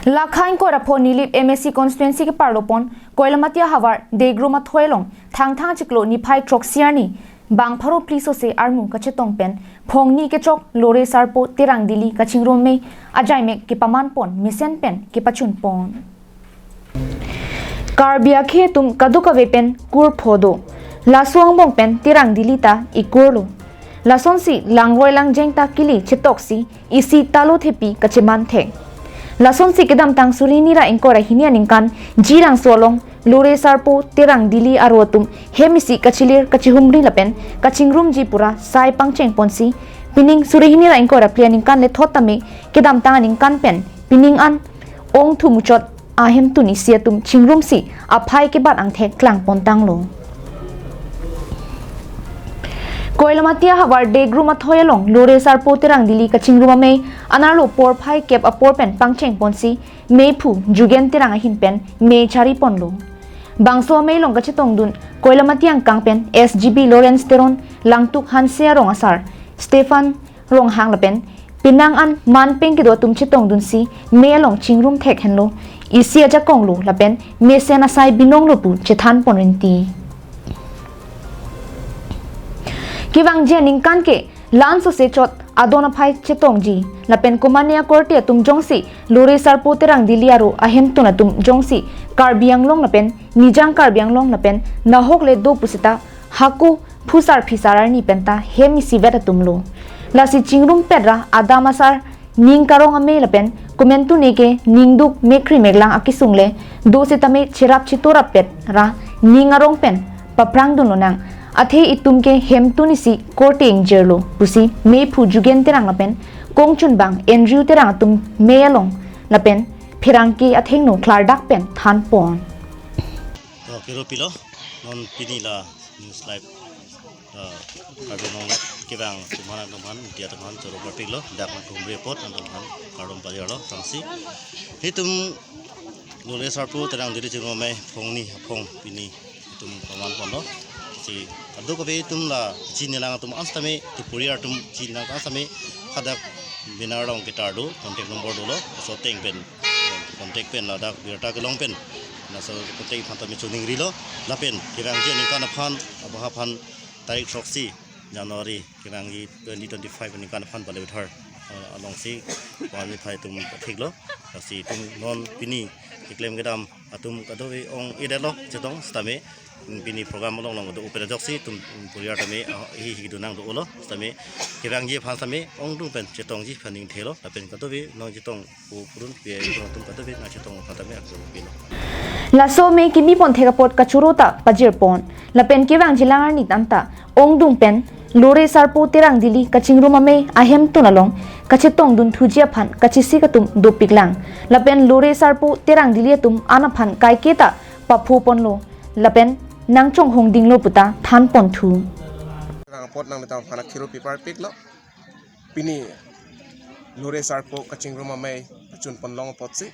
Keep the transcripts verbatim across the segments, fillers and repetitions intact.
Lakha ingkoi ra pho Nilip M A C constituency keparlopon Koilamati ahavar Degrum athoi along Thangthang chiklo niphai throksi arni bang pharo phli sose armu kachetong pen phongni kechok Lore Sarpo Terang Dili kachingrum amei ajaimek kepamanpon mesen pen kepachunpon. Karbi akhei atum kadokave pen kur pho do. Laso angbong pen Terang Dili ta ikur lo. Lasonsi langroi langjeng ta kili chetoksi isi talo thepi kacheman thek. Lasonsi kedamtang suri hini ra ingkoi ra hini aningkan Jirangso along Lore Sarpo Terang Dili aro atum hem isi kachilir kachihumri lapen kachingrumji pura sai pangchengponsi pining suri hini ra ingkoi ra phli aningkan lethot tame kedamtang aningkan pen pining an ongthu muchot ahemtun isi atum chingrumsi aphai kebat angthek klangpon tanglo. Koilamati ahavar Degrum athoi along Lore Sarpo Terang Dili kachingrum amei anerlo porphai kep apor pen pangchengponsi meiphu Jugen Terang ahin pen mei chariponlo. Bangso amei along kachetongdun Koilamati angkang pen S G B Lawrence Teron, Langtuk Hanse arong asar Stephen Ronghang lapen penang an manpeng kedo atum chetongdunsi mei along chingrum thek henlo, isi ajakong lo lapen mesen asai binong lo pu chethanpon rinti. Kevangji aningkan ke la-an sose chot adon aphai chetongji lapen komane akorte atum jongsi Lore Sarpo Terang Dili aro ahemtun atum jongsi Karbi Anglong lapen Nijang Karbi Anglong lapen nahok le do pusita hako phusar phisar arni penta hem isivet atumlo. Lasi chingrumpet ra adam asar ning karong amei lapen komantu neke ningduk mekri meklang akesung le do sitame cherap chitorap pet ra ning arong pen paprangdun lonang. Athe itum ke hemtun isi korte ingjirlo pusi meiphu Jugen Terang lapen kongchunbang Andrew Terang atum mei along lapen pherangke athengno klardak pen thanpon. To, kero pilo, non pini la news live, uh, Karbi Anglong kevang atum aphan, atum aphan, media atum aphan choro parpiklo, dak nangtum report, atum aphan kardom pajirlo, tangsi. Itum Lore Sarpo Terang Dili chingrum amei phongni aphong pini itum pamanponlo. Si kadokave itum la chinilang atum an sitame, tu puriar atum chinilang an sitame, hadak banner along ketar do, contact number dolo, laso ateng pen contact pen ladak birta kelong pen. Laso contact aphan tame choningrilo. Lapen kevangji aningkan aphan, abang aphan tarik throksi January kevangji twenty twenty-five aningkan aphan Balabithar, eh, alongsi pangni phai atum thiklo. Lasi itum non pini keklem kedam atum kadokave ong-edetlo chetong sitame pini program along along do upera joksi itum puriar tame, ah, hi hi do nang do-olo sitame kevangji aphan sitame ongdung pen chetongji aphan ningthelo lapen kadokave nangchetongpo purun pi atum kadokave nangchetong aphan tame aklo pilo. Laso amei kebipon thek apot kachoro ta pajirpon lapen kevangji lang arni tanta ongdung pen Lore Sarpo Terang Dili kachingrum amei ahemtun along kachetongdun thuji aphan kachesik atum dopiklang lapen Lore Sarpo Terang Dili atum an aphan kaike ta paphoponlo lapen nangchonghongdinglo puta thanponthu. Rang apot nanglitum aphan kero pi parpiklo. Pini Lore Sarpo kachingrum amei pachunpon long apotsi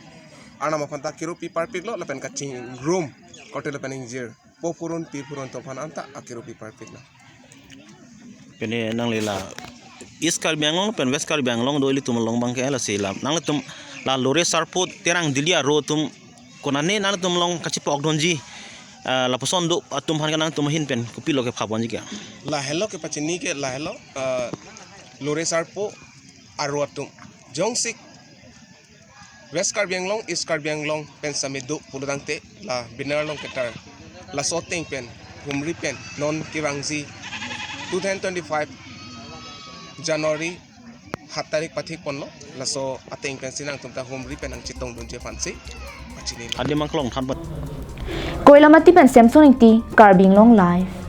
Arnam aphan ta kero pi parpiklo lapen kachingrum korte lapen ingjirpo purun pi purun atum aphan anta akero pi parpiklo. Pini nangli la East Karbi Anglong pen West Karbi Anglong do ilitum along abangke lasi la nanglitum la Lore Sarpo Terang Dili aro atum konane nangtum along kachepokdunji, ah, lapuson do atum aphan ke nangtum ahin pen kopilo kephaponji ke? Lahelo kepachini ke lahelo, ah, Lore Sarpo aro atum jongsi West Karbi Anglong, East Karbi Anglong pen sitame do pulotangte la banner along ketar laso ateng pen humri pen non kevangji two thousand twenty-five January hat tarik pathikponlo, laso ateng pensi nangtum ta humri pen nangchetongdunji aphansi pachini. Adim angklong thanpon. Koilamati pen Samson Ingti, Karbi Anglong Live.